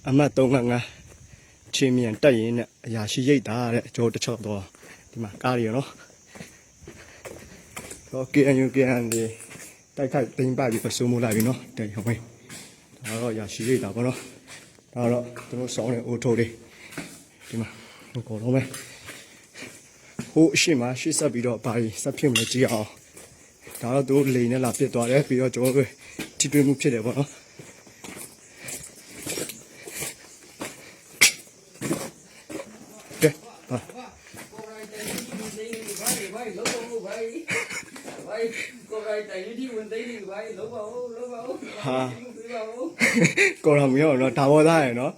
အမှတ်သုံးငါးငါး ခြေမြန်တပ်ရင်းနဲ့ အရာရှိရိပ်သာတဲ့ ကျွန်တော်တို့တလျှောက်သွား ဒီမှာကားတွေရောနော် ဒီး KNU KNLA တိုက်ခိုက်သိမ်းပိုက်ပြီး ပစိုးမိုးလိုက်ပြီနော် တပ်ရင်းဝင် ဒါကတော့ အရာရှိရိပ်သာပေါ့နော် ဒါကတော့ သူတို့စောင်းနေ အိုးထုတ်တွေ ဒီမှာ အကုန်လုံးပဲ ဟိုးအရှေ့မှာ ရှေ့ဆက်ပြီးတော့ ဘာတွေဆက်ဖြစ်မလဲ ကြည့်ရအောင် ဒါတော့ သူတို့လေယာဉ်နဲ့ လာပစ်သွားတယ် ပြီးတော့ ကျွန်တော်တို့ ထိတွေ့မှုဖြစ်တယ်ပေါ့နော် ကဲ ဟာ ကီၢ်ရမွေဟီၣ်နော် တၢ်ဝီသားရယ်နော်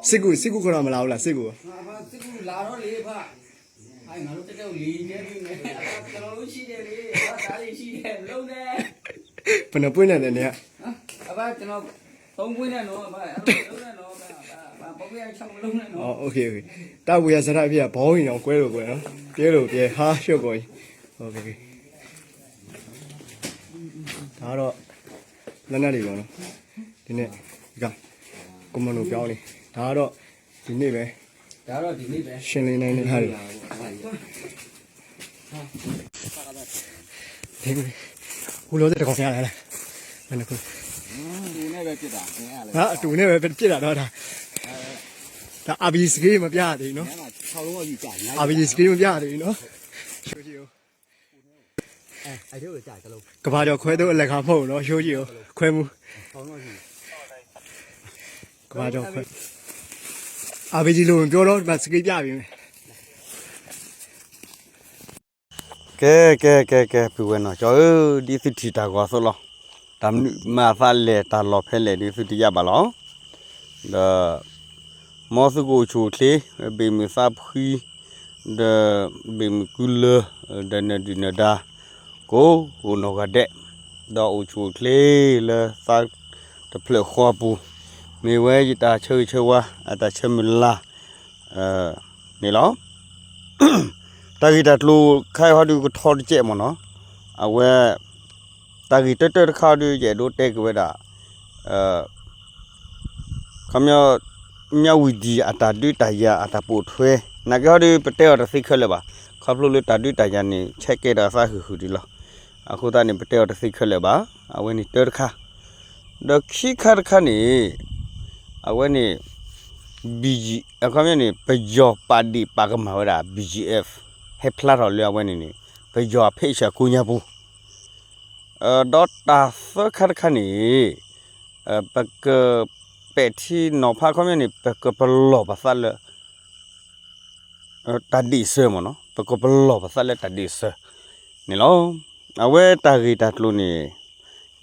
စစ်ကူ စစ်ကူခေါ်တော့မလားလား စစ်ကူ ဘယ်နှစ်ပွင့်နဲ့လဲနေရ သုံးပွင့်နဲ့နော် တၢ်ဝေယစရဖြစ်ရ ဘောင်းရင်အောင်ကွဲလို့ကွဲနော် ပြဲလို့ပြဲ ဟာ ရှုပ်ကုန်ပြီ ဟုတ်ကဲ့ ဒါကတော့ လက်နက်တွေပေါ့နော် ဒီနေ့ က ကွန်မန်ဒိုပြောင်းနေ ဒါကတော့ ဒီနေ့ပဲ ဒါတော့ဒီနေ့ပဲ ရှင်းလင်းနိုင်တဲ့ဟာတွေ ဟူလို့တဲ့တကောင်များလဲလဲ ဘယ်နှခု တူနဲ့ပဲဖြစ်တာ ဟာအတူနဲ့ပဲဖြစ်တာတော့ဒါ ဒါ R P G screen မပြရသေးဘူးနော် R P G screen မပြရသေးဘူးနော် ကဘာကျော်ခွဲသို့အလဲခါမဟုတ်ဘူးနော် ရှိုးကြီးကို ခွဲမှု ကဘာကျော်ခွဲ R P G လို့ပြောတော့ဒီမှာ screen ပြပြီမယ် ကဲကဲကဲကဲ ပုၢ်ဝဲၢ်နီၤ ကၠီဧၢ ဒ်သုထံၣ်တၢ်ဂီၤအသိးလီၤ တၢ်မနုၤမၤသးလဲၣ် တၢ်လီၢ်ဖဲလဲၣ် ဒ်သုတယါဘၣ်လီၤ ဒီး မ်သုကအိၣ်ဆူၣ်အိၣ်ချ့ ဘ့ၣ်မုၢ်သးဖှံ ဒီး ဘ့ၣ်မုၢ်ကုလၢ ဒီးနဒုၣ်နဒါ ကိးအိၣ်နီၢ်ဂၤဒဲး ဒီးအိၣ်ဆူၣ်အိၣ်ချ့လၢသးတဖျၢၣ်ဃီအပူၤ မ့ၢ်ဝဲယတၢ်ဆၢဂ့ၤဆၢဝါ အတၢ်ဆၢမုၢ်လၢ် န့ၣ်လီၤ တၢ်ဂ့ၢ်တၢ်ကျိၤခါအံၤဟီဒုးကထီတကဲးမ့ၢ်နီၤ အဝဲ တၢ်ဂ့ၢ်တၢတၢတခါဒုး ယအဲၣ်ဒိးတဲက့ၤဝဲဒၣ် ခီပညီ မြဝတီ အတၢ်ဒုးတၢ်ယၤအတၢ်ပိာ်ထွဲ နာ်က့ဟီဒုး ပတဲအီၤတသ့ခဲလၢာ်ဘၣ် ခီဖျိလၢတၢ်ဒုးတၢ်ယၤန့ၣ် ဆဲးကဲဒီးအသးဟုၣ်ဟုၣ်ဒံးလီၤ အဃိသတးန့ၣ် ပတဲအီၤတသ့ခဲလၢာ်ဘၣ် အဝဲန့ၣ်တၢတခါ ဒီးခံခါတခါန့ၣ် အဝဲန့ၣ် BG အခီပညီန့ၣ် ပယီၤပာ်ဒ့ၣ်ပာ်ကမၣ်ဝဲဒၣ် B G F ဟဲဖျါထီၣ်လၢအဝဲန့ၣ်န့ၣ် ပယီၤအဖ့ၣ်ဆၢကိညါပူၤ ဒီးတၢ်သၢခါတခါန့ၣ် ပက ပဲာ်ထံနီၤဖးအခီပညီန့ၣ် ပကပလီၢ်ပသးလၢ တၢ်ဒ့ၣ်စၢၤမ့ၢ်နီၤ ပကပလီၢ်ပသးလၢတၢ်ဒ့ၣ်စၢၤန့ၣ်လီၤ. အဝဲတၢ်ဂ့ၢ်တၢ်ကျိၤန့ၣ်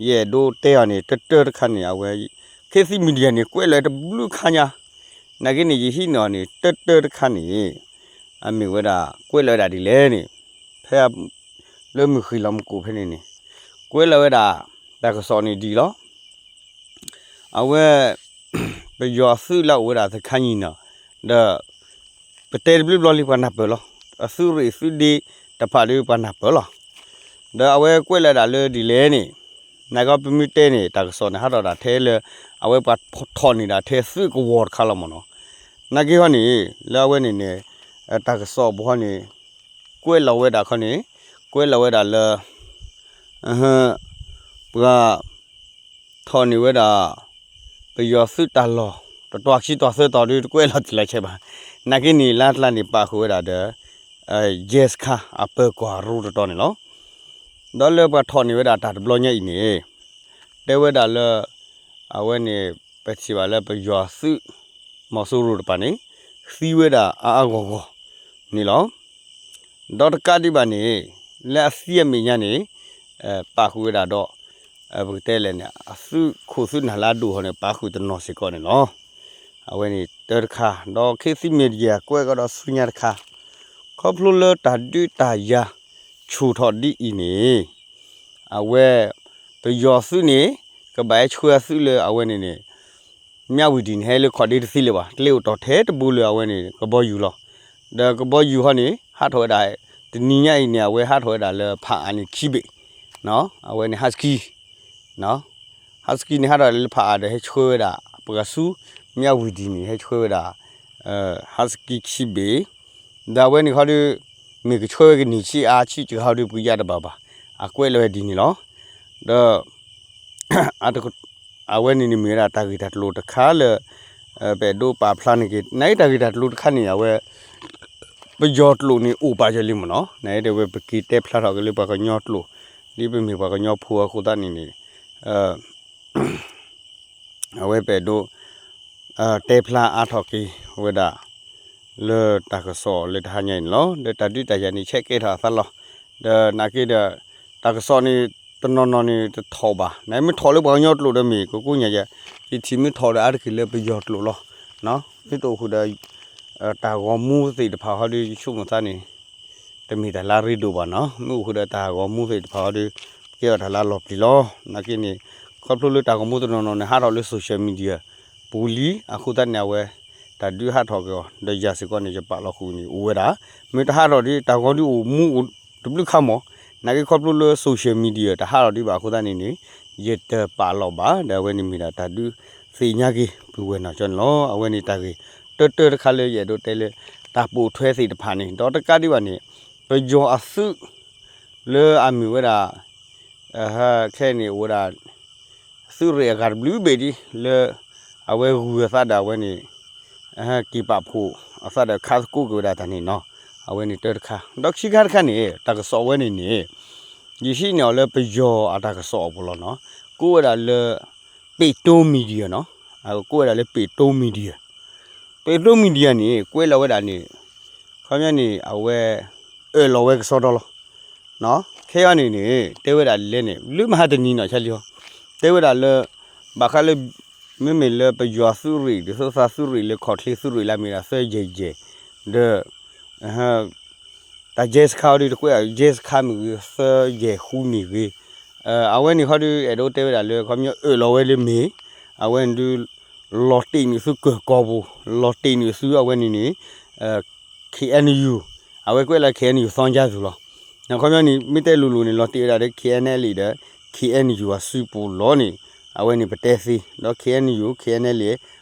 ယအဲၣ်ဒိးတဲအီၤန့ၣ် တၢတၢတခါန့ၣ် အဝဲ ခေတ်သစ် Media န့ၣ် ကွဲးလီၤတဘျုးခါညါ, နာ်က့န့ၣ် ယဟံးန့ၢ်အီၤန့ၣ် တၢတၢတခါန့ၣ် အမ့ၢ်ဝဲဒၣ် ကွဲးလီၤဝဲဒၣ်ဒ်လဲၣ်န့ၣ် ဖဲ လၢမုၢ်ဃ့ၢ်လီၤမူကိၣ်ဖဲန့ၣ်န့ၣ် ကွဲးလီၤဝဲဒၣ် တၢ်ကစီၣ်န့ၣ်ဒ်လီၤ. အဝဲ ပယီၤအသုးလၢအအိၣ်ဝဲဒၣ်သခါညီနီၤ, ဒီး ပတဲတဘျုးဘျီလံပှၤနၢ်ပၢၢ်လီၤ. အသုးရ့ၣ်သုးဒ့တဖၣ်ဒီးပှၤနၢ်ပၢၢ်လီၤ. ဒီးအဝဲကွဲးလီၤဒၣ်လၢဒ်လဲၣ်န့ၣ်, နာ်က့ပမ့ၢ်တဲန့ၣ် တၢ်ကစီၣ်န့ၣ် ဟးထီၣ်ဒၣ်ထဲလၢ အဝဲပှၤထီၣ်န့ၢ်ဒၣ်ထဲသုးကဝီၤတခါလီၤမ့ၢ်နီၤ. နာ်က့ဟီန့ၣ် လၢအဝဲန့ၣ်န့ၣ် တၢ်ကစီၣ်ပူၤဟီန့ၣ် ကွဲးလီၤဝဲဒၣ်ခီန့ၣ် ကွဲးလီၤဝဲဒၣ်လၢ ပှၤ ထီၣ်န့ၢ်ဝဲဒၣ် ပယီၤသုးတၢ်လီၢ် တတီၤခံတီၤသၢတီၤဒုးတကွဲးလီၤတံၢ်လီၤဆဲးဘၣ်. နာ်က့န့ၣ်လၢအကျါန့ၣ် ပာ်ဃုာ်ဝဲဒၣ်ဒီး ရဲစခန်း အပၢၤကီၢ်ရူတတီၤန့ၣ်လီၤ. ဒီးလၢပှၤထီၣ်န့ၢ်ဝဲဒၣ်တၢ်တဘျီညါအံၤန့ၣ် တဲဝဲဒၣ်လၢ အဝဲန့ၣ် ပထံၣ်ဘၣ်လၢပယီၤသုး မီၤစိရိၤတဖၣ်န့ၣ် သံဝဲဒၣ်အါအါဂီၢ်ဂီၢ်န့ၣ်လီၤ. ဒီးတကးဒံးဘၣ်န့ၣ် လၢအသံအမဲာ်ညါန့ၣ် ပာ်ဃုာ်ဝဲဒၣ်ဒီး ပကတဲလဲၣ်န့ၣ် အသုးခိၣ်သုးနၢ်လၢအဒိၣ်ဟီန့ၣ် ပာ်ဃုာ်တနီၤစ့ၢ်ကီးန့ၣ်လီၤ. အဝဲန့ၣ်တၢတခါ ဒီးခေတ်သစ် Media ကွဲးကဒီးဆူညါတခါ ခီဖျိလၢတၢ်ဒုးတၢ်ယၤ ဆူၣ်ထီၣ်ဒ်အံၤန့ၣ် အဝဲ ပယီၤသုးန့ၣ် ကဘၣ်ဟဲဆှၢသုးလၢအဝဲန့ၣ်န့ၣ် မြဝတီ န့ၣ် ဟဲလၢခီၣ်ဒ့တသ့လၢၤဘၣ်. ကျဲအိၣ်တီၢ်ထဲတဘိလၢအဝဲန့ၣ် ကဘီယူၤလီၤ. ဒီးကဘီယူၤဟီန့ၣ် ဟးထီၣ်ဝဲဒၣ် တနံၤညါအံၤန့ၣ် အဝဲဟးထီၣ်ဝဲဒၣ်လၢဖးအါန့ၣ်ခံဘ့ၣ်, အဝဲန့ၣ် ဟးစကံ ဟး ဟးစကံန့ၣ်ဟးထီၣ်လၢဖးအါဒီး ဟဲဆှၢဝဲဒၣ် ပှၤဆူ မၠၣ်ဝံၤဒံးန့ၣ် ဟဲဆှၢဝဲဒၣ် ဟးစကံခံဘ့ၣ်, ဒီးအဝဲန့ၣ်ခီဒီး မ့ၢ်ကဆှၢဝဲကန့ၢ်ဆံးအါဆံးစှၤဟီဒီး ပကယါတဘၣ်ဘၣ်, အကွဲးလီၤဝဲဒ်န့ၣ်လီၤ. ဒီး အဝဲန့ၣ်န့ၣ်မ့ၢ်ဝဲဒၣ်တၢ်ဂ့ၢ်တၢ်ကျိၤတခါလၢ ပအဲၣ်ဒိးပာ်ဖျါန့ၢ်က့ၤ နာ်က့တၢ်ဂ့ၢ်တၢ်ကျိၤတခါန့ၣ် အဝဲ ပယီၤကျိာ်န့ၣ်အိၣ်ပာ်စၢၤလံမ့ၢ်နီၤ, နာ်က့တဲဝဲပက့ၤတဲဖျါထီၣ်က့ၤလၢပှၤကညီကျိာ်, ဒ်ပမ့ၢ်ပှၤကညီဖိအဃိသတးန့ၣ်န့ၣ် အဝဲပအဲၣ်ဒိး တဲဖျါအါထီၣ်က့ၤဝဲဒၣ် လၢတၢ်ကစီၣ်လၢတဟါညါအံၤန့ၣ်လီၤ. ဒီးတၢ်ဒုးတၢ်ယၤန့ၣ် ဆဲးကဲထီၣ်အသးလီၤ. ဒီးနာ်က့ဒီး တၢ်ကစီၣ်န့ၣ် တနီၤနီၤန့ၣ်တထီၣ်ဘၣ်, နမ့ၢ်ထီၣ်လၢပှၤကညီကျိာ်ဒီးမ့ၢ် ကကိးညါယၤ, ယထံၣ်မ့ၢ်ထီၣ်ဒီးအါတက့ၢ်လၢပယီၤကျိာ်လီၤ. မ့ၢ်တအိၣ်ဃုာ်ဒီး တၢ်ဂီၤမူသ့ၣ်တဖၣ်ဟီဒီး ယဆိကမိၣ်သးန့ၣ် တမ့ၢ်တၢ်လၢအရ့ဒိၣ်ဘၣ်နီၤ, မ့ၢ်အိၣ်ဃုာ်ဒီးတၢ်ဂီၤမူသ့ၣ်တဖၣ်ဟီဒီး ကဲထီၣ်တၢ်လၢအလီၤပျံၤလီၤ. နာ်က့န့ၣ် ခီဖျိလၢတၢ်ဂီၤမူတနီၤနီၤန့ၣ် ဟးထီၣ်လၢ social media ပူၤလံ, အဃိသတးန့ၣ် အဝဲ တၢ်ဒုးဟးထီၣ်က့ၤအီၤ ဒီးယၤစ့ၢ်ကီးန့ၣ် ယပာ်လီၤဃုာ်န့ၣ် အိၣ်ဝဲဒၣ်, မ့ၢ်တဟးထီၣ်ဒီး တၢ်ဂီၤဒုးအိၣ်မူအိၣ်တဘျုးခါမး, နာ်က့ခီဖျိလၢ social media တဟးထီၣ်ဒံးဘၣ်အဃိသတးန့ၣ်န့ၣ် ယတပာ်လီၤဘၣ်, ဒီးအဝဲန့ၣ်မ့ၢ်ဒၣ်တၢ်ဒုးသ့ၣ်ညါက့ၤ ပုၢ်ဝဲၢ်နီၢ်ကၠီန့ၣ်လီၤ. အဝဲန့ၣ်တၢ်ဂ့ၢ်တၢတၢတခါလၢယအဲၣ်ဒိးတဲလၢ တၢ်ပိာ်ထွဲသ့ၣ်တဖၣ်န့ၣ် ဒီးတကးဒံးဘၣ်န့ၣ် ပယီၤအသုး လၢအမ့ၢ်ဝဲဒၣ် ခဲအံၤန့ၣ် အိၣ်ဝဲဒၣ် သုးရ့ၣ်အဂၤတဘျုးဘ့ၣ်ဒ် လၢ အဝဲဂုၤအသးဒီးအဝဲန့ၣ် က့ၤပာ်ဖှိၣ်အသးဒီးခးသကိးက့ၤဝဲဒၣ်တၢ်န့ၣ်နီၤ, အဝဲန့ၣ်တၢတခါ, ဒီးခံခါတခါန့ၣ် တၢ်ကစီၣ်ဝဲန့ၣ်န့ၣ် ယဟံးန့ၢ်အီၤလၢပယီၤအတၢ်ကစီၣ်အပူၤလီၤနီၤ, ကိးဝဲဒၣ်လၢ ပေတို media နီၤ, ကိးဝဲဒၣ်လၢ ပေတို media, ပေတို media န့ၣ် ကွဲးလီၤဝဲဒၣ်န့ၣ် ခီပညီန့ၣ် အဝဲ အၢၣ်လီၤဝဲကစီဒီလီၤ. ခဲအံၤန့ၣ်န့ၣ် တဲဝဲဒၣ်လဲၣ်န့ၣ် လၢမဟါတနံၤနီၤ ဆါလံဟီ, တဲဝဲဒၣ်လၢ ဘၣ်ဃးလၢ မ့မ့ၢ်လၢပယီၤသုးရ့ၣ် ဒ်သိးသးသုးရ့ၣ်လၢခီၣ်ချ့သုးရ့ၣ်လၢအမ့ၢ်ဒၣ်သၢယဲၢ်ယဲၢ် ဒီး တၢ် ရဲစခန်း ဟီဒုးတကွဲး ရဲစခန်း မ့ၢ်ဂ့ၤ သၢယဲၢ်ဃုမ့ၢ်ဂ့ၤ, အဝဲန့ၣ်ဟီဒုး အဲၣ်ဒိးတဲဝဲဒၣ်လၢ ခီပညီအၢၣ်လီၤဝဲလၢမ့ၢ် အဝဲန့ၣ်ဒုး လီၤတ့ၢ်နုာ်ဆူကၢၢ်ကီၢ်ပူၤ, လီၤတ့ၢ်နုာ်ဆူအဝဲန့ၣ်န့ၣ် KNU, အဝဲကွဲးလၢ KNU သီကၠၢ်သူလီၤ. ခီပညီန့ၣ် မ့ၢ်တဲလိၤလိၤန့ၣ် လီၤတ့ၢ်ဝဲဒၣ်လၢ KNLA ဒီး KNU အစုပူၤလီၤန့ၣ် အဝဲန့ၣ်ပတဲသ့, ဒီး KNU KNLA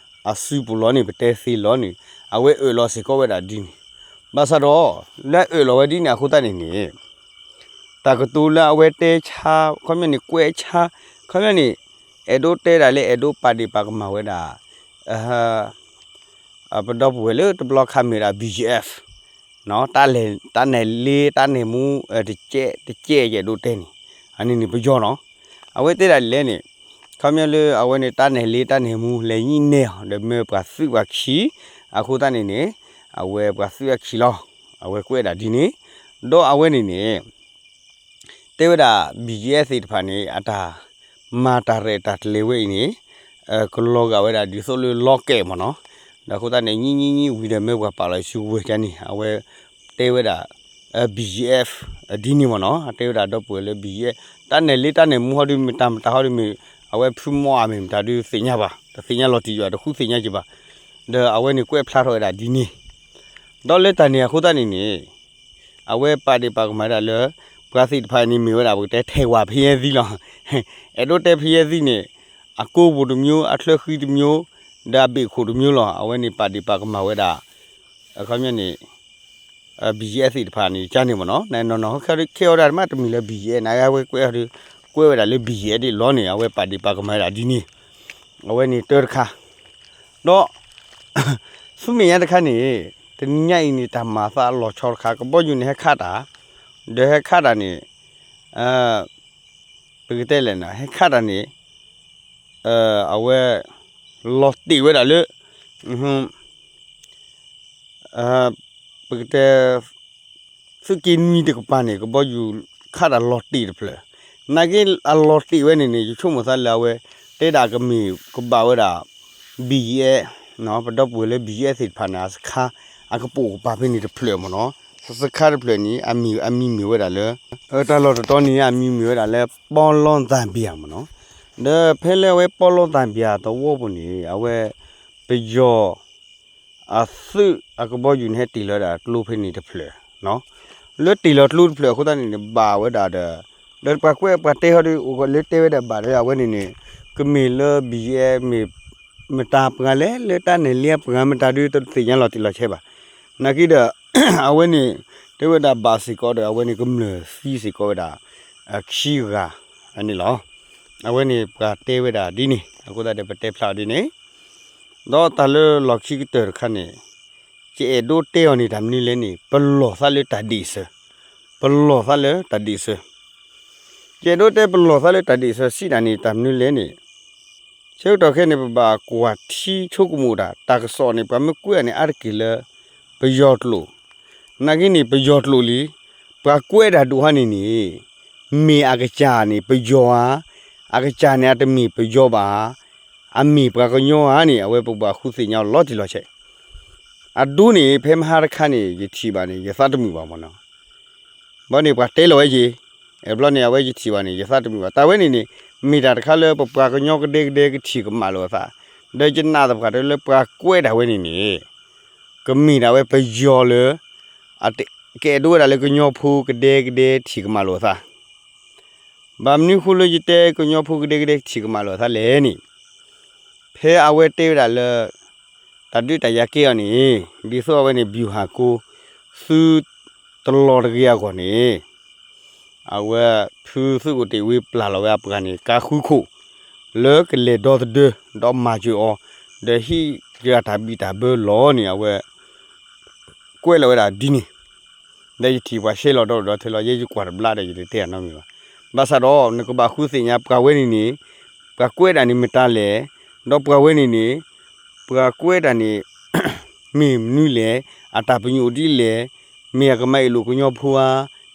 အစုပူၤလီၤန့ၣ် ပတဲသ့လီၤန့ၣ် အဝဲအၢၣ်လီၤစ့ၢ်ကီးဝဲဒၣ်ဒ်န့ၣ်, ဘၣ်ဆၣ်ဒီး လၢအၢၣ်လီၤဝဲဒ်န့ၣ်အဃိသတးန့ၣ်န့ၣ် တၢ်ကတိၤလၢအဝဲတဲဆါ ခီပညီန့ၣ် ကွဲးဆါ ခီပညီန့ၣ် အဲၣ်ဒိးတဲဒၣ်လၢအဲၣ်ဒိးပာ်ဒ့ၣ်ပာ်ကမၣ်ဝဲဒၣ် ပဒီပုၢ်ဝဲၢ်လၢတဘျီခါမ့ၢ်ဒၣ် BGF တၢ်နဲၣ်လ့တၢ်နဲၣ်မူ တကဲးတကဲးယအဲၣ်ဒိးတဲန့ၣ် အန့ၣ်န့ၣ်ပယီၤနီၤ, အဝဲတဲဒၣ်လဲၣ်န့ၣ် ခီပညီလၢအဝဲန့ၣ် တၢ်နဲၣ်လ့တၢ်နဲၣ်မူ လဲၤညံးနဲၣ်အီၤ ဒီးမၢပှၤသုးပှၤခံ, အဃိသတးန့ၣ်န့ၣ် အဝဲပှၤသုးအခံလီၤ, အဝဲကွဲးဒၣ်ဒ်န့ၣ်, ဒီးအဝဲန့ၣ်န့ၣ် တဲဝဲဒၣ် BGF သ့ၣ်တဖၣ်န့ၣ် အတၢ်မၤတၢ်ရဲၣ်တၢ်ကျဲၤဝဲအံၤန့ၣ် ကလီၤဂာ်ဝဲဒၣ်ဒ်သိးလၢလီၤကဲးမ့ၢ်နီၤ, ဒီးအဃိသတးန့ၣ် ညံးညံးညံးဝံၤဒီးမၢပှၤပာ်လီၤစုကဝဲၤကန့ၣ် အဝဲတဲဝဲဒၣ် BGF ဒ်န့ၣ်မ့ၢ်နီၤ, အတဲဝဲဒၣ်ဒီပုၢ်ဝဲၢ်လၢ BGF တၢ်နဲၣ်လ့တၢ်နဲၣ်မူဟီဒုးမ့ၢ်တၢ်မတၤဟီဒုးမ့ၢ် အဝဲဖုမီၢ်အမ့ၢ်မတၤဒုးသ့ၣ်ညါဘၣ်, တသ့ၣ်ညါလီၤတံၢ်ယွၤ တဃုသ့ၣ်ညါက့ၤဘၣ်, ဒီးအဝဲန့ၣ်ကွဲးဖျါထီၣ်ဝဲဒၣ်ဒ်န့ၣ်, ဒီးလၢတၢ်န့ၣ်အဃိသတးန့ၣ်န့ၣ် အဝဲပာ်ဒ့ၣ်ပာ်ကမၣ်ဝဲဒၣ်လၢ ပှၤသ့ၣ်တဖၣ်န့ၣ်မ့ၢ်ဝဲဒၣ် ပကတဲထဲးဝးဖယဲၢ်သံလီၤ, အဲၣ်ဒိးတဲဖယဲၢ်သံန့ၣ် အကိးပူၤတမျိုး အချၢဃံတမျိုး ဒီးအဘ့ၣ်ခိၣ်တမျိုးလီၤ, အဝဲန့ၣ်ပာ်ဒ့ၣ်ပာ်ကမၣ်ဝဲဒၣ် အခီပညီန့ၣ် BGF သ့ၣ်တဖၣ်န့ၣ် ကန့ၣ်မ့ၢ်နီၤ, နနီၤနီၤ ခဲအံၤဒၣ်တမ့ၢ်လၢ BGF န့ၣ် အဝဲကွဲးဒုး ကွဲးဝဲဒၣ်လၢ BGF ဒ်လီၤန့ၣ် အဝဲပာ်ဒ့ၣ်ပာ်ကမၣ်ဝဲဒၣ်ဒ်န့ၣ်, အဝဲန့ၣ်တၢတခါ, ဒီး ဆူမဲာ်ညါတခါန့ၣ် တနံၤညါအံၤန့ၣ် တၢ်မၤသးအလီၤဆီတခါ ကဘီယူၤန့ၣ်ဟဲခးတၢ်, ဒီးဟဲခးတၢ်န့ၣ် ပကတဲလဲၣ်န့ၣ် ဟဲခးတၢ်န့ၣ် အဝဲ လီၤတ့ၢ်ဝဲဒၣ်လၢ ပကတဲ သုးက့နွံတကပၤန့ၣ် ကဘီယူၤခးတၢ်လီၤတ့ၢ်တဖျၢၣ်, နာ်က့အလီၤတ့ၢ်ဝဲန့ၣ်န့ၣ် ယဆိကမိၣ်သးလၢအဝဲ တဲဒၣ်ကမ့ၢ်ကဘၣ်ဝဲဒၣ် BGF ပဒီပုၢ်ဝဲၢ်လၢ BGF သ့ၣ်တဖၣ်န့ၣ် အစခါ အကပိာ်ကပၤဖဲန့ၣ်တဖျၢၣ်မ့ၢ်နီၤ, စခါတဖျၢၣ်န့ၣ် အမံၤမ့ၢ်ဝဲဒၣ်လၢ တၢ်လီၢ်တတီၤန့ၣ် အမံၤမ့ၢ်ဝဲဒၣ်လၢ ပီလီသၣ်ဘံယၤမ့ၢ်နီၤ, ဒီးဖဲလၢအဝဲပီလီသၣ်ဘံယၤသဝီပူၤန့ၣ် အဝဲ ပယီၤ အသုးအကဘီယူၤန့ၣ် ဟဲတ့ၢ်လီၤဝဲဒၣ်ကျိဖဲန့ၣ်တဖျၢၣ်, လၢတ့ၢ်လီၤကျိတဖျၢၣ်အဃိသတးန့ၣ်န့ၣ် ဘၣ်ဝဲဒၣ်ဒီး ဒီးပှၤကွဲးပှၤတဲဟီဒီး အိၣ်လၢတဲဝဲဒၣ်ဘၣ်ဒီး အဝဲန့ၣ်န့ၣ် ကမ့ၢ်လၢ ဘံၣ်ယဲၣ် မ့ၢ်မတၤပှၤလဲၣ် လၢတၢ်နဲၣ်လံအပှၤမတၤဒုး တသ့ၣ်ညါလီၤတံၢ်လီၤဆဲးဘၣ်. နာ်က့ဒီး အဝဲန့ၣ် တဲဝဲဒၣ်ဘၣ်စ့ၢ်ကီးဒီး အဝဲန့ၣ်ကမျၢၢ်သံစ့ၢ်ကီးဝဲဒၣ် ခံဂၤန့ၣ်လီၤ. အဝဲန့ၣ်ပှၤတဲဝဲဒၣ်ဒ်န့ၣ် အဃိသတးဒီးပတဲဖျါအီၤဒ်န့ၣ် ဒီးတၢ်လၢလီၢ်ခံကတၢၢ်တခါန့ၣ် ယအဲၣ်ဒိးတဲအီၤန့ၣ် တၢ်မနုၤလဲၣ်န့ၣ် ပလီၢ်သးလၢတၢ်ဒ့ၣ်စၢၤ, ပလီၢ်သးလၢတၢ်ဒ့ၣ်စၢၤ. ယအဲၣ်ဒိးတဲပလီၢ်သးလၢတၢ်ဒ့ၣ်စၢၤစံးဒၣ်န့ၣ် တၢ်မနုၤလဲၣ်န့ၣ် ဆၢကတီၢ်ခဲအံၤန့ၣ် ပဘၣ်ကွၢ်ထံဆိကမိၣ်တၢ် တၢ်ကစီၣ်န့ၣ် ပှၤမ့ၢ်ကွဲးအီၤန့ၣ် အါတက့ၢ်လၢ ပယီၤကျိာ်, နာ်က့န့ၣ် ပယီၤကျိာ်လံ, ပှၤကွဲးတၢ်ဒိၣ်ဟါန့ၣ်န့ၣ် မ့ၢ်အကစၢ်န့ၣ် ပယီၤဧါ, အကစၢ်န့ၣ် အတမ့ၢ်ပယီၤဘၣ်ဧါ, အမ့ၢ်ပှၤကညီဧါန့ၣ် အဝဲပဘၣ်ဃုသ့ၣ်ညါအီၤလီၤတံၢ်လီၤဆဲး. အဒိန့ၣ် ဖဲမဟါတခါန့ၣ် ယထံၣ်ဘၣ်န့ၣ် ယသးတမုာ်ဘၣ်မ့ၢ်နီၤ. ဘၣ်န့ၣ် ပှၤတဲလီၤဝဲက့ၤ, အဲဘျီန့ၣ် အဝဲယထံၣ်ဘၣ်န့ၣ် ယသးတမုာ်ဘၣ်. တၢ်ဝဲန့ၣ်န့ၣ် မ့ၢ်တၢ်တခါလၢပပှၤကညီကဒဲကဒဲကထံၣ်ကမၣ်လိာ်အသး, ဒီးယနာ်သပှၢ်တၢၢ်လၢပှၤကွဲးတၢ်ဝဲန့ၣ်န့ၣ် ကမ့ၢ်ဒၣ်ဝဲပယီၤလၢ အတကအဲၣ်ဒိးဝဲဒၣ်လၢကညီဖိကဒဲကဒဲထံၣ်ကမၣ်လိာ်အသး. ဘၣ်မနုၤဃိလၢယတဲကညီဖိကဒဲကဒဲထံၣ်ကမၣ်လိာ်အသးလဲၣ်န့ၣ်, ဖဲအဝဲတဲဝဲဒၣ်လၢ တၢ်ဒုးတၢ်ယၤကဲအီၤန့ၣ် ဒ်သိးအဝဲန့ၣ် ဗျူဟာကုန်း သုတလီၤတဂ့ၤအဂီၢ်န့ၣ် အဝဲ ဖုသုးခိၣ်တ့ၢ်ဝ့ပျၢ်လီၤဝဲအပှၤန့ၣ် ကါဃုခိၣ် လၢကလဲၤဒီသဒၢ ဒီးမၤစၢၤအီၤ ဒီးဟံးက့ၤတၢ်ဘံၣ်တၢ်ဘၢလီၤန့ၣ် အဝဲ ကွဲးလီၤဝဲဒၣ်ဒ်န့ၣ်, ဒီးယထံၣ်ပှၤရှဲလီၤဒီဒီးထဲလီၤ ယဲယကွၢ်တဘျါဒီး ယတတဲအနီတမံၤဘၣ်. ဘၣ်ဆၣ်ဒီး နကဘၣ်ဃုသ့ၣ်ညါပှၤဝဲန့ၣ်န့ၣ် ပှၤကွဲးဒၣ်န့ၣ်မတၤလဲၣ်, ဒီးပှၤဝဲန့ၣ်န့ၣ် ပှၤကွဲးဒၣ်န့ၣ် မ့ၢ်မနုၤလဲၣ်, အတၢ်ပညိၣ်ဒ်လဲၣ်, မ့ၢ်အကမၤအ့ၣ်လိာ်ကညီဖိဧါ,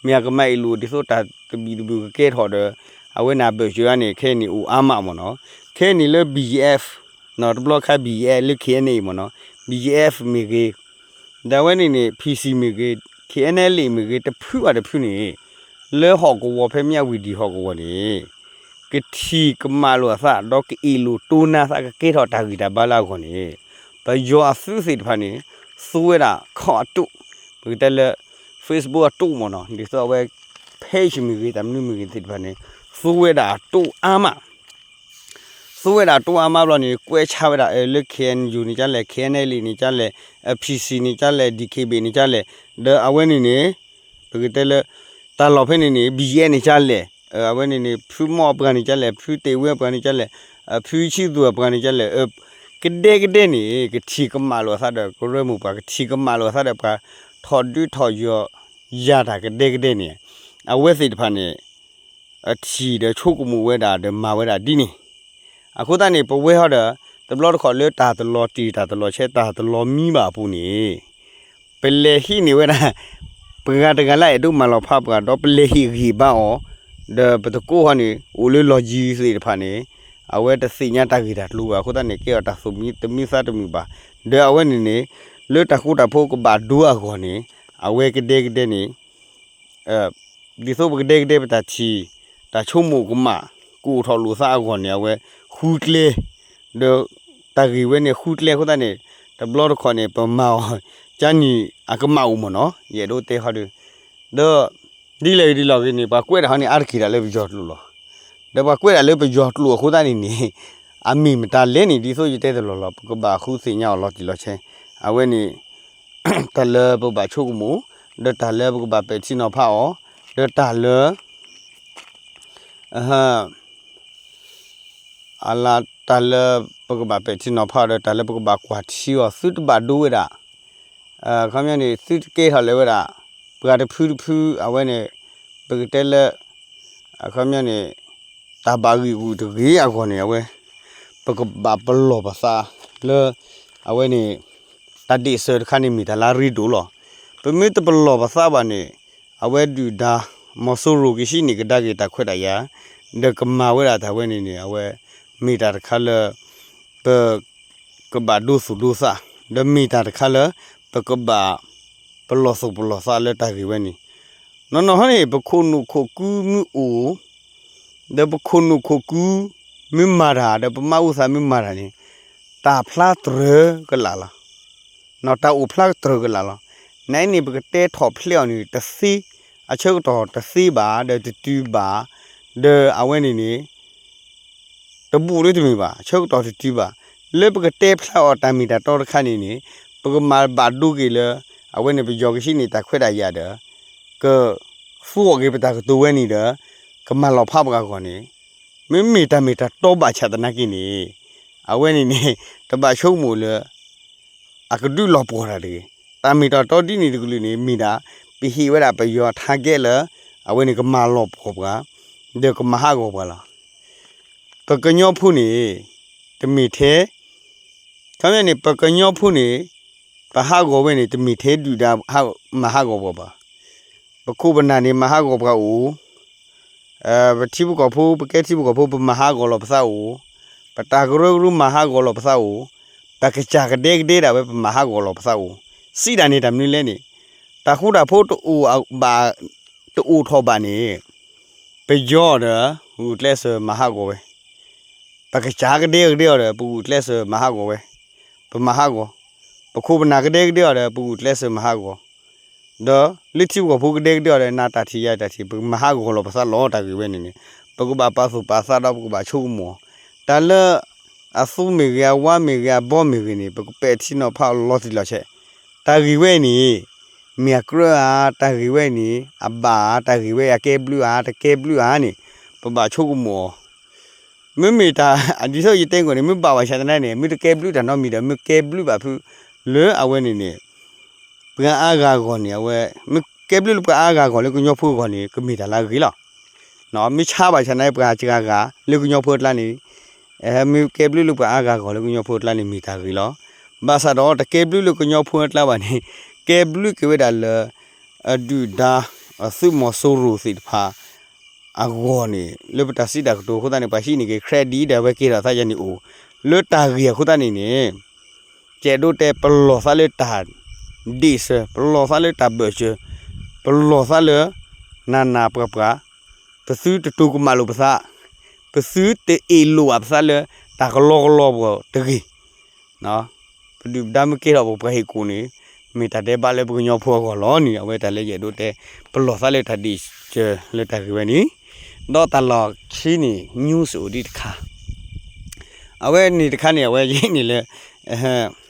မ့ၢ်အကမၤအ့ၣ်လိာ်ဒ်သိးတၢ်သဘံၣ်သဘုၣ်ကကဲထီၣ်ဒီး အဝဲန့ၣ်အဘၢၣ်စၢၤဧါန့ၣ် ခဲအံၤန့ၣ်အိၣ်အါမးမ့ၢ်နီၤ. ခဲအံၤန့ၣ်လၢ ဘံၣ်ယဲၣ်အ့ၣ် တဘျီခါ ဘံၣ်ယဲၣ်အ့ၣ် လၢ ခဲအံၤန့ၣ်မ့ၢ်နီၤ, ဘံၣ်ယဲၣ်အ့ၣ် မ့ၢ်ဂ့ၤ, ဒီးအဝဲန့ၣ်န့ၣ် ဖံၣ်စံၣ် မ့ၢ်ဂ့ၤ, ခဲအံၤန့ၣ်လံ မ့ၢ်ဂ့ၤ တဖုဘၣ်တဖုန့ၣ် လၢဟီၣ်ကဝီၤဖဲမၠၣ်ဝတံၣ်ဟီၣ်ကဝီၤန့ၣ် ကထံၣ်ကမၣ်လိာ်အသး ဒီးကအဲၣ်လိာ်တိၢ်နါသး ကကဲထီၣ်တၢ်ဂံၢ်တၢ်ဘါလၢအဂီၢ်န့ၣ် ပယီၤအသုးသ့ၣ်တဖၣ်န့ၣ် သူဝဲဒၣ်ခီၣ်အတိၢ်, ပကတဲလၢ Facebook အတိၢ်မ့ၢ်နီၤ, ဒ်သိးအဝဲ page မ့ၢ်ဂ့ၤ တၢ်မနုၤမ့ၢ်ဂ့ၤသ့ၣ်တဖၣ်န့ၣ် သူဝဲဒၣ်အတိၢ်အါမး သူဝဲဒၣ်တိၢ်အါမးဘျီန့ၣ် ကွဲးဆါဝဲဒၣ်လၢ ခဲအံၤယူၣ် န့ၣ်ကလဲၣ်, ခဲအံၤန့ၣ်လံ န့ၣ်ကလဲၣ်, ဖံၣ်စံၣ် န့ၣ်ကလဲၣ်, ဒံၣ်ခ့ဘ့ၣ် န့ၣ်ကလဲၣ်, ဒီးအဝဲန့ၣ်န့ၣ် ပကတဲလၢ တၢ်လီၢ်ဖဲန့ၣ်န့ၣ် ဘံၣ်ယဲၣ် န့ၣ်ကလဲၣ်, အဝဲန့ၣ်န့ၣ် ဖုမီၢ်အပှၤ န့ၣ်ကလဲၣ်, ဖုတ့ၢ်ဝ့အပှၤ န့ၣ်ကလဲၣ်, ဖုဆံသူၣ်အပှၤ န့ၣ်ကလဲၣ်, ကဒဲကဒဲန့ၣ် ကထံၣ်ကမၣ်လိာ်အသးဒီး ကရၢမိၢ်ပှၢ် ကထံၣ်ကမၣ်လိာ်အသးဒီး ပှၤထီၣ်ဒုးထီၣ်ယီၤ ယၤတၢ်ကဒဲကဒဲန့ၣ် အဝဲသ့ၣ်တဖၣ်န့ၣ် အထံၣ်ဒီးဆိကမိၣ်ဝဲဒၣ်ဒီးမၤဝဲဒၣ်ဒ်န့ၣ်, အဃိသတးန့ၣ် ပဝဲဟီဒီး တဘျီတခီၣ်လၢတၢ်တလီၤတံၢ် တၢ်တလီၤဆဲး တၢ်တလီၤမံဘၣ်အပူၤန့ၣ် ပလဲၤဟံးန့ၢ်ဝဲဒၣ် ပှၤတဂၤလၢအအဲၣ်ဒိးမၤလီၤဖးပှၤ ဒီးပလဲၤဟ့ၣ်ဂံၢ်ဘါအီၤ, ဒီးပတကိးဟီန့ၣ် အိၣ်လၢလီၢ်ယံၤသ့ၣ်တဖၣ်န့ၣ် အဝဲတသ့ၣ်ညါတၢ်ဂ့ၢ်တၢ်ကျိၤဘၣ်. အဃိသတးန့ၣ် ကဲအီၤတၢ်သူၣ်မံသးတမုာ်ဘၣ်. ဒီးအဝဲန့ၣ်န့ၣ် လၢတၢ်ဃူတၢ်ဖိးကဘၣ်ဒိအဂီၢ်န့ၣ် အဝဲကဒဲကဒဲန့ၣ် ဒ်သိးပကဒဲကဒဲပတၢ်ထံၣ် တၢ်ဆိကမိၣ်ကမၣ် ကအိၣ်ထီၣ်လိာ်သးအဂီၢ်န့ၣ် အဝဲဃုကျဲ, ဒီးတၢ်ဂ့ၢ်ဝဲန့ၣ်ဃုကျဲအဃိသတးန့ၣ် တဘျီတခီၣ်န့ၣ် ပမၤအီၤ ကန့ၣ်အကမၣ်အိၣ်မ့ၢ်နီၤ ယအဲၣ်ဒိးတဲဟီဒီး, ဒီးဒ်လဲၣ်ဂ့ၤဒ်လဲၣ်ဂ့ၤန့ၣ် ပှၤကွဲးတၢ်ဟီန့ၣ် အါတက့ၢ်ဒၣ်လၢပယီၤကျိာ်လီၤ. ဒီးပှၤကွဲးဒၣ်လၢပယီၤကျိာ်အဃိသတးန့ၣ်န့ၣ် အမ့ၢ်မတၤလဲၣ်န့ၣ် ဒ်သိးယတဲတလီၢ်လီၤ ပကဘၣ်ဃုသ့ၣ်ညါအီၤလီၤတံၢ်လီၤဆဲး, အဝဲန့ၣ် တၢ်လၢပကဘၣ်ဆိကမိၣ်, ဒီးတၢ်လၢပကဘၣ်ပဲာ်ထံနီၤဖးအီၤ, ဒီးတၢ်လၢ အလၢတၢ်လၢပကဘၣ်ပဲာ်ထံနီၤဖးအီၤ ဒီးတၢ်လၢပကဘၣ်ကွၢ်ထံအီၤ သုတဘၣ်ဒိဝဲဒၣ်, အခီပညီန့ၣ် သုတကဲထီၣ်လၢၤဝဲဒၣ် ပှၤတဖုတဖု အဝဲန့ၣ် ပကတဲလၢ အခီပညီန့ၣ် တၢ်ဘၣ်ဂံာ်ဂူာ်တဂ့ၤအဂီၢ်န့ၣ် အဝဲ ပကဘၣ်ပလီၢ်ပသးလၢ အဝဲန့ၣ် တၢ်ဒ့ၣ်စၢၤတခါန့ၣ်မ့ၢ်တၢ်လၢအရ့ဒိၣ်လီၤ. ပမ့ၢ်တပလီၢ်ပသးဘၣ်န့ၣ် အဝဲဒုၣ်ဒါ မီၤစိရိၤ ကဟံးန့ၢ်ကဒါက့ၤတၢ်ခွဲးတၢ်ယာ် ဒီးကမၤဝဲဒၣ်တၢ်ဝဲန့ၣ်န့ၣ် အဝဲ မ့ၢ်တၢ်တခါလၢ ပ ကဘၣ်ဒိသူၣ်ဒိသး, ဒီးမ့ၢ်တၢ်တခါလၢ ပကဘၣ် ပလီၢ်သူၣ်ပလီၢ်သးလၢတၢ်ဂ့ၢ်ဝဲန့ၣ်, နီၢ်နီၢ်ဟီန့ၣ် ပခိၣ်နူာ်ခိၣ်ကုမ့ၢ်အိၣ် ဒီးပခိၣ်နူာ်ခိၣ်ကု မ့ၢ်မၤတၢ် ဒီးပမၤအူသးမ့ၢ်မၤတၢ်န့ၣ် တၢ်ဖျါတြၢၤကလာ်လီၤ. နီၢ် တၢ်အိၣ်ဖျါတြၢၤကလာ်လီၤ. နအံၤန့ၣ် ပကတဲထီၣ်ဖျဲးအီၤန့ၣ် တသ့, အဆၢကတီၢ်တသ့ဘၣ် ဒီးတတုၤဘၣ် ဒီးအဝဲန့ၣ်န့ၣ် တဘူးလၢတမ့ၢ်ဘၣ်, ဆၢကတီၢ်တတုၤဘၣ်. လၢပကတဲဖျါအီၤတၢ်မ့ၢ်တၢ်တီတခါန့ၣ်န့ၣ် ပကမၤဘၣ်ဒိက့ၤလၢ အဝဲန့ၣ်ပယီၤကဆံးန့ၢ်တၢ်ခွဲးတၢ်ယာ်ဒီး ကသူအီၤက့ၤပတၢ်ကတိၤဝဲန့ၣ်ဒီး ကမၤလီၤဖးပှၤအဂီၢ်န့ၣ် မ့မ့ၢ်တၢ်မ့ၢ်တၢ်တီဘၣ်ဆၣ်သနာ်က့န့ၣ် အဝဲန့ၣ်န့ၣ် တဘၣ်ဆိကမိၣ်လၢ အကဒုးလီၤပှီၢ်တၢ်တဂ့ၤ. တၢ်မ့ၢ်တၢ်တီဒ်န့ၣ်တကလုာ်န့ၣ် မ့ၢ်ဒၣ် ပဟ့ၣ်ဝဲဒၣ်ပယီၤ target လၢ အဝဲန့ၣ်ကမၤလီၤပှီၢ်ပှၤ ဒီးကမၤဟးဂီၤပှၤလီၤ. ပကညီဖိန့ၣ် တမ့ၢ်ထဲ ခီပညီန့ၣ် ပကညီဖိန့ၣ် ပဟးဂီၤဝဲန့ၣ် တမ့ၢ်ထဲဒုၣ်ဒါ မၤဟးဂီၤပှၤဘၣ်. ပခိၣ်ပနၢ်န့ၣ် မၤဟးဂီၤပှၤအိၣ် ပထံဖိကီၢ်ဖိ ပကဲထံဖိကီၢ်ဖိ ပမၤဟးဂီၤလီၤပသးအိၣ်, ပတၢ်ကရၢကရိမၤဟးဂီၤလီၤပသးအိၣ်, ပကစၢ်ကဒဲကဒဲဒၣ်ဝဲ ပမၤဟးဂီၤလီၤပသးအိၣ်, စံးဒၣ်န့ၣ်တၢ်မနုၤလဲၣ်န့ၣ်, တၢ်ဃူတၢ်ဖိးတအိၣ်ဘၣ်, တအိၣ်ထီၣ်ဘၣ်န့ၣ်, ပယီၤဒီး ဂုာ်ကျဲးစၢးမၤဟးဂီၤဝဲ ပကစၢ်ကဒဲကဒဲအီၤဒီး ပဂုာ်ကျဲးစၢးမၤဟးဂီၤဝဲ, ပမၤဟးဂီၤ, ပခိၣ်ပနၢ်ကဒဲကဒဲအီၤဒီး ပဂုာ်ကျဲးစၢးမၤဟးဂီၤ, ဒီးလၢထံဖိကီၢ်ဖိကဒဲကဒဲအီၤဒီး နၤတၢ်ထံၣ်ယၤတၢ်ထံၣ် ပကမၤဟးဂီၤလီၤပသးလီၤ တၢ်ဂ့ၢ်ဝဲန့ၣ်န့ၣ်, ပကဘၣ်ပာ်သူၣ်ပာ်သးဒီးပကဘၣ်ဆိကမိၣ်, တၢ်လၢ အသူမ့ၢ်ဂ့ၤ အဝါမ့ၢ်ဂ့ၤ အဘီမ့ၢ်ဂ့ၤန့ၣ် ပကပဲာ်ထံနီၤဖးအီၤလီၤတံၢ်လီၤဆဲး, တၢ်ဂ့ၢ်ဝဲန့ၣ် မ့ၢ်အကြၢးဧါ, တၢ်ဂ့ၢ်ဝဲန့ၣ် အဘၣ်ဧါ, တၢ်ဂ့ၢ်ဝဲအကဲဘျုးဧါ, တကဲဘျုးဧါန့ၣ် ပဘၣ်ဆိကမိၣ်အီၤ, မ့မ့ၢ်တၢ် ဒ်သိးယတဲကွၢ်န့ၣ် မ့ၢ်ဘၣ်ဝဲဆၣ်သနာ်န့ၣ် မ့ၢ်တကဲဘျုးတၢ်နီတမံၤဒီး မ့ၢ်ကဲဘျုးဘၣ်ဖုး လၢအဝဲန့ၣ်န့ၣ် ပှၤအါဂၤအဂီၢ်န့ၣ် အဝဲ မ့ၢ်ကဲဘျုးလၢပှၤအါဂၤအဂီၢ်လၢကညီဖိအဂီၢ်န့ၣ် ကမ့ၢ်တၢ်လၢအဂ့ၤလီၤ. မ့ၢ်ဆါဘၣ်ဆၣ်သနာ် ပှၤစှၤဂၤလၢကညီဖိအကျါန့ၣ်, မ့ၢ်ကဲဘျုးလၢပှၤအါဂၤအဂီၢ်လၢကညီဖိအကျါန့ၣ် မ့ၢ်တၢ်ဂ့ၤလီၤ. ဘၣ်ဆၣ်ဒီးတကဲဘျုးလၢကညီဖိအကျါဘၣ်န့ၣ် ကဲဘျုးက့ၤဝဲဒၣ်လၢ အဒုၣ်ဒါ အသုးမီၤစိရိၤသ့ၣ်တဖၣ် အဂီၢ်န့ၣ် လၢပတၢ်စံးတၢ်ကတိၤအဃိသတးန့ၣ် ပှၤဟံးန့ၢ်က့ၤ credit ဒီးအဝဲကဲထီၣ်သးယၤန့ၣ်အိၣ်, လၢတၢ်ဂ့ၢ်အဃိသတးန့ၣ်န့ၣ် ကဲဒိးတဲ ပလီၢ်သးလၢတၢ်ဒ့ၣ်စၢၤ ပလီၢ်သးလၢတၢ်ဘၢၣ်စၢၤ ပလီၢ်သးလၢ နးနးပှၤပှၤ ပသုတတိၤကမၣ်လိာ်ပသး ပသုတအ့ၣ်လိာ်ဘၣ်ပသးလၢ တၢ်ကလီကလီပှၤတဂ့ၤ ပဒုၣ်ပဒါမ့ၢ်ကဲထီၣ်ပပှၤဟ့ၣ်ကူၣ်န့ၣ် မ့ၢ်တၢ်ဒဲးဘးလၢပကညီဖိအဂီၢ်လီၤန့ၣ် အဝဲတၢ်လၢယအဲၣ်ဒိးတဲ ပလီၢ်သးလၢတၢ်ဒ့ၣ်စၢၤလၢတၢ်ဂ့ၢ်ဝဲန့ၣ်, ဒီးတၢ်လီၢ်ခံန့ၣ် news အိၣ်ဒံးတခါ, အဝဲန့ၣ်တခါန့ၣ် အဝဲယဲန့ၣ်လၢ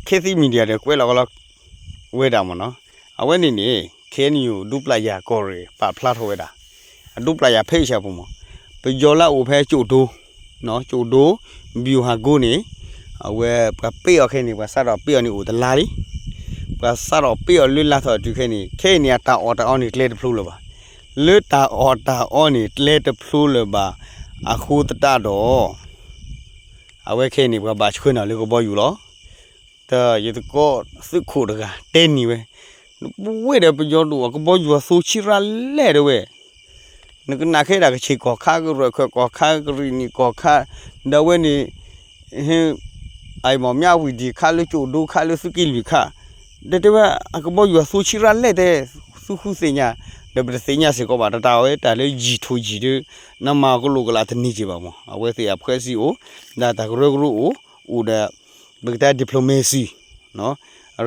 ခ့သံ media ဒီးကွဲးလီၤကလီ ဝဲဒၣ်မ့ၢ်နီၤ, အဝဲန့ၣ်န့ၣ် ခဲအံၤန့ၣ် ဒူပျၢ်ယၤကီၢ်ရ့ၣ် ပာ်ဖျါထီၣ်ဝဲဒၣ် အဒူပျၢ်ယၤဖဲအံၤဆၢပူၤမ့ၢ် ပယီၤလၢအအိၣ်ဖဲကၠိၣ်ဒိ ကၠိၣ်ဒိ ဗျူဟာကုန်း န့ၣ် အဝဲပှၤပ့ၢ်အီၤခဲအံၤန့ၣ် ပှၤစးထီၣ်ပ့ၢ်အီၤန့ၣ်အိၣ်တလါလံ, ပှၤစးထီၣ်ပ့ၢ်အီၤလၢလါထီၣ်တုၤခဲအံၤန့ၣ် ခဲအံၤန့ၣ် အတၢ်အီၣ်တၢ်အီန့ၣ်ကျဲတဖျိလၢၤဘၣ်, လၢတၢ်အီၣ်တၢ်အီန့ၣ်ကျဲတဖျိလၢၤဘၣ် အဃိသတးဒီး အဝဲခဲအံၤန့ၣ် ပှၤဘၣ်ဆှၢနၤလၢကဘီယူၤလီၤ. ဒီးယသကိးသုးခိၣ်တဂၤတဲန့ၢ်ဝဲ, ပဝဲဒီးပယီၤဒိၣ်အကဘီယူၤအသိဆံရၣ်လဲၣ်တဲဝဲ, နကနၣ်ခဲဒၣ်ကဆ့ၣ်ကီၢ်ခါ ကရၢၢ်ခၢၣ်ကီၢ်ခါ ကရံၣ်နံၣ်ကီၢ်ခါ, ဒီးအဝဲန့ၣ် အမ့ၢ်မၠၣ်ဝံၤဒံးခါ လၢကၠိၣ်ဒိခါ လၢသုးက့လွံၢ်ခါ, ဒီးတဲဝဲ အကဘီယူၤအသိဆံရၣ်လဲၣ်တဲ, သုဃုသ့ၣ်ညါ, ဒီးပတသ့ၣ်ညါစ့ၢ်ကီးဘၣ် တၢ်တၢ်ဝဲတၢ်လၢယံာ်ထူၣ်ယံာ်ဒုး နမၤကလိာ်ကလာ်တန့ၢ်က့ၤဘၣ်မ့ၢ် အဝဲသ့ၣ်အဖှဲးစံအိၣ်, ဒီးတၢ်ကရၢကရိအိၣ်, အိၣ်ဒီး ပကတဲ diplomacy အ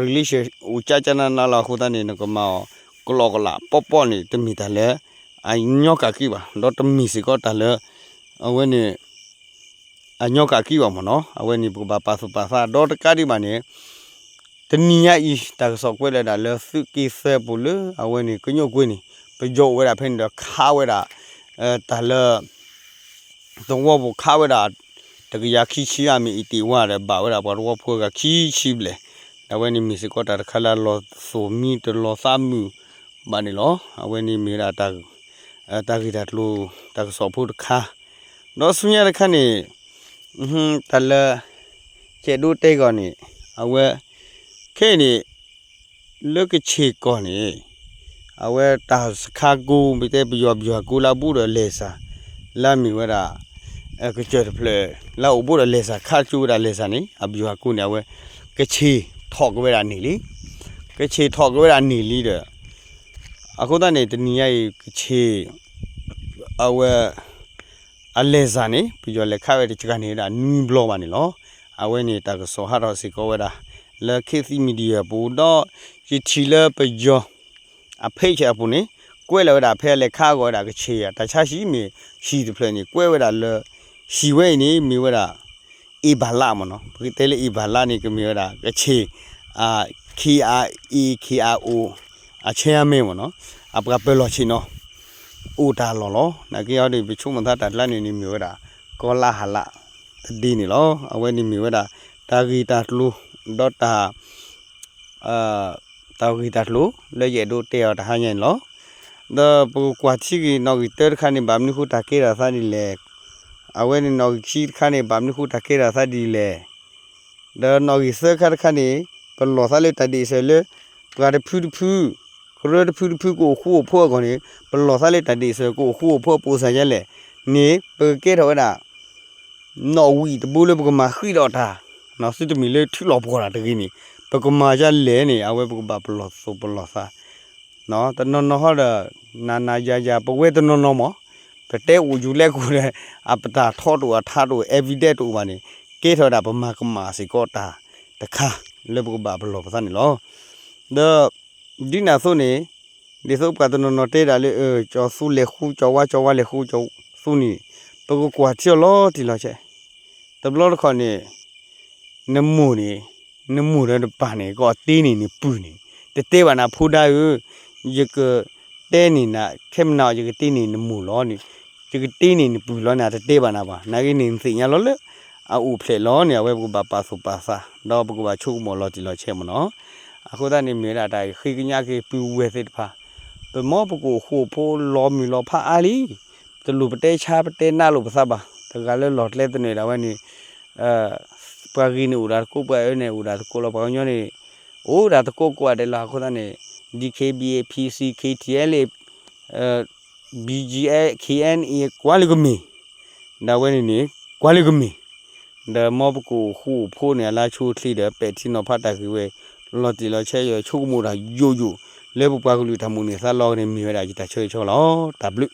relation အိၣ်ကၠၢကၠၢနးနးလီၤအဃိသတးန့ၣ် နကမၤအီၤကလီကလာ်ပီၣ်ပီၣ်န့ၣ် တမ့ၢ်တၢ်လၢ အညီကၣ်ကံဘၣ်, ဒီးတမ့ၢ်စ့ၢ်ကီးတၢ်လၢ အဝဲန့ၣ် အညီကၣ်ကံဘၣ်မ့ၢ်နီၤ, အဝဲန့ၣ်ပကဘၣ်ပာ်သူၣ်ပာ်သးဒီးတကးဒံးဘၣ်န့ၣ် တနံၤညါအံၤ တၢ်ကစီၣ်ကွဲးလၢဒၣ်လၢသုးက့သၢပူၤလၢအဝဲန့ၣ် ကညိၣ်ကွ့န့ၣ် ပယီၤအိၣ်ဝဲဒၣ်ဖဲန့ၣ်ဒီး ခးဝဲဒၣ် တၢ်လၢ သဝီပူၤခးဝဲဒၣ် တကယၤခံဆံအမ့ၢ်အံၤတ့ၢ်ဝါဒီး ဘၣ်ဝဲဒၣ်ပှၤသဝီဖိအဂၤခံဆံဘျဲၣ်, ဒီးအဝဲန့ၣ်မ့ၢ်စ့ၢ်ကီးတၢ်တခါလၢအလီၤသိၣ်မံတလီၤသးမုာ်ဘၣ်န့ၣ်လီၤ. အဝဲန့ၣ်မ့ၢ်ဝဲဒၣ် တၢ်ဂ့ၢ်တၢ်ကျိၤ တၢ်ကစီၣ်ဖိတခါ, ဒီးဆူညါတခါန့ၣ် တၢ်လၢ ကဲဒိးတဲဂီၢ်န့ၣ် အဝဲ ခဲအံၤန့ၣ် လၢကဆ့ၣ်ကီၢ်န့ၣ် အဝဲတၢ်စခါကိး ပတဲပယီၤဘျီၣ်ကိးလၢအဘူးဒီးလဲၤစၢ် လၢအမ့ၢ်ဝဲဒၣ် ကစၢၢ်တဖျၢၣ် လၢအအိၣ်ဘူးဒီးလဲၤစၢ် ခးကၠိဝဲဒၣ်လဲၤစၢ်န့ၣ် အဘျီၣ်ကိးန့ၣ် အဝဲ ကဆ့ၣ်ထီၣ်က့ၤဝဲဒၣ်န့ၣ်လံ. ကဆ့ၣ်ထီၣ်က့ၤဝဲဒၣ်န့ၣ်လံဒီး အဃိသတးန့ၣ် တနံၤညါအံၤ ကဆ့ၣ် အဝဲ အလဲၤစၢ်န့ၣ် ပယီၤလဲၤခးဝဲတစှၤန့ၣ်ဝဲဒၣ် နွံဘျီဘၣ်န့ၣ်လီၤ. အဝဲန့ၣ် တၢ်ကစီၣ်ဟးထီၣ်စ့ၢ်ကီးဝဲဒၣ် လၢ ခေတ်သစ် မီဒီယာ အပူၤ ဒီးယထံၣ်လၢပယီၤ အ page အပူၤန့ၣ် ကွဲးလီၤဝဲဒၣ်ဖဲအလဲၤခးအဂီၢ်ဝဲဒၣ်ကဆ့ၣ် တၢ်ဆါဟံၣ်မ့ၢ်ဟံၣ်တဖျၢၣ်န့ၣ် ကွဲးဝဲဒၣ်လၢ ဟံၣ်ဝဲအံၤန့ၣ် မ့ၢ်ဝဲဒၣ် အ့ဘၣ်လးမ့ၢ်နီၤ. ပကတဲလၢအ့ဘၣ်လးန့ၣ် ကမ့ၢ်ဝဲဒၣ်ကဆ့ၣ် K I A K I O အ chairman မ့ၢ်နီၤ, အပှၤပၢၤလီၢ်ဆ့ၣ်နီၤ အိၣ်တၢ်လီၢ်လီၤ. နာ်က့အီၤဒီး ပဆိကမိၣ်သးတၢ်ကျါန့ၣ်န့ၣ် မ့ၢ်ဝဲဒၣ် ကီလါဟလ တဒ့န့ၣ်လီၤ. အဝဲန့ၣ်မ့ၢ်ဝဲဒၣ် တၢ်ဂ့ၢ်တၢ်ကျိၤ ဒီးတၢ် တၢ်ဂ့ၢ်တၢ်ကျိၤ လၢယအဲၣ်ဒိးတဲအီၤတဟါညါန့ၣ်လီၤ. ဒီးပကကွၢ်ထံဂ့ၤ နီၣ်ဂံၢ်တၢတခါန့ၣ် ဘၣ်မနုၤဃိတၢ်ကဲထီၣ်သးဒ်လဲၣ်. အဝဲန့ၣ်နီၣ်ဂံၢ်ခံတခါန့ၣ် ဘၣ်မနုၤဃိတၢ်ကဲထီၣ်သးဒ်လဲၣ်. ဒီးနီၣ်ဂံၢ်သၢခါတခါန့ၣ် ပလီၢ်သးလၢတၢ်ဒ့ၣ်စၢၤလၢ ပှၤတဖုတဖု ကရၢတဖုတဖုကအိၣ်ဃူအိၣ်ဖိးအဂီၢ်န့ၣ် ပလီၢ်သးလၢတၢ်ဒ့ၣ်စၢၤကအိၣ်ဃူအိၣ်ဖိးအပူၤစၢ်ယဲလဲၣ်န့ၣ် ပကကဲထီၣ်ဝဲဒၣ် နီၣ်ဝံၣ်တဘိလၢပကမၤဃံးဒီးတၢ်, သုတမ့ၢ်လၢထုးလီၤပှီၢ်တၢ်တဂ့ၤန့ၣ် ပကမၤဒ်လဲၣ်န့ၣ် အဝဲပကဘၣ်ပလီၢ်သူၣ်ပလီၢ်သး တနီၤနီၤဟီဒီး နၤနၤယၤယၤ ပဝဲတနီၤနီၤမး ပတဲအိၣ်ယူၤလဲကိၣ်ဒီး အပတၢ်ထီတအိၣ်အထါတအိၣ် evidence တအိၣ်ဘၣ်န့ၣ် ကဲထီၣ်ဝဲဒၣ်ပမၤကမၣ်စ့ၢ်ကီးတၢ်တခါ လၢပကဘၣ်ပလီၢ်ပသးန့ၣ်လီၤ. ဒီး ဒ်န့ၣ်အသိးန့ၣ် ဒ်သိးပှၤတနီၤနီၤတဲဒၣ်လၢ ကၠီၤသူလဲၤဃူ ကၠီၤဝါ ကၠီၤဝါလဲၤဃူ ကၠီၤသူန့ၣ် ပကကွၢ်ထံအီၤလီၤတံၢ်လီၤဆဲး တဘျီတခီၣ်န့ၣ် နမိၢ်န့ၣ် နမိၢ်ဒီးနပၢ်န့ၣ် ကအီၣ်တ့န့ၢ်နပုၢ်န့ၣ် တတဲဘၣ်နၤဖိဒါဧၢ, ယကတဲန့ၢ်နၤ ခဲမနၤအီၤ ယကတ့န့ၢ်နမိၢ်လီၤန့ၣ် ယကတ့န့ၢ်နပုၢ်လီၤန့ၣ် အတတဲဘၣ်နၤဘၣ်. နာ်က့န့ၣ် နသ့ၣ်ညါလီၤလၢ အအိၣ်ဖျဲၣ်လီၤန့ၣ် အဝဲပကဘၣ်ပာ်သူၣ်ပာ်သး ဒီးပကဘၣ်ဆိကမိၣ်လီၤတံၢ်လီၤဆဲးမ့ၢ်နီၤ. အဃိသတးန့ၣ်မ့ၢ်ဝဲဒၣ်တၢ်ဃ့ကညးက့ၤပုၢ်ဝဲၢ်သ့ၣ်တဖၣ် ပမ့ၢ်ပကအိၣ်ဃူအိၣ်ဖိးလီၤမုၢ်လီၤဖးအါလံ တလိၣ်ပတဲဆါပတဲနးလိာ်ပသးဘၣ်. တဂၤလၢလီၢ်ကျဲသနၢၣ်ဒၣ်ဝဲန့ၣ် ပှၤဂ့ၤန့ၣ်အိၣ်ဒၣ်တကိး ပှၤအၢန့ၣ်အိၣ်ဒၣ်တကိးလီၤ. ပှၤကညီန့ၣ် အိၣ်ဒၣ်တကိးကိးဂၤဒဲးလီၤ. အဃိသတးန့ၣ် D K B A P C K T L A B G F K N A ကွၢ်လၢကမ့ၢ် ဒၣ်ဝဲန့ၣ်န့ၣ် ကွၢ်လၢကမ့ၢ် ဒီးမ်ပကအိၣ်ဃူအိၣ်ဖိးန့ၣ် အလါဆိအချ့ဒီး ပဲာ်ထံနီၤဖးတၢ်ဂ့ၢ်ဝဲ လီၤတံၢ်လီၤဆဲး ယဆိကမိၣ်တၢ်ယိာ်ယိာ် လၢပပှၤကလုာ်တၢ်မိၣ်န့ၢ်သးလီအဂီၢ်န့ၣ် မ့ၢ်ဝဲဒၣ်ယတၢ်ဆၢဂ့ၤဆၢဝါလီၤ. တၢ်ဘျုး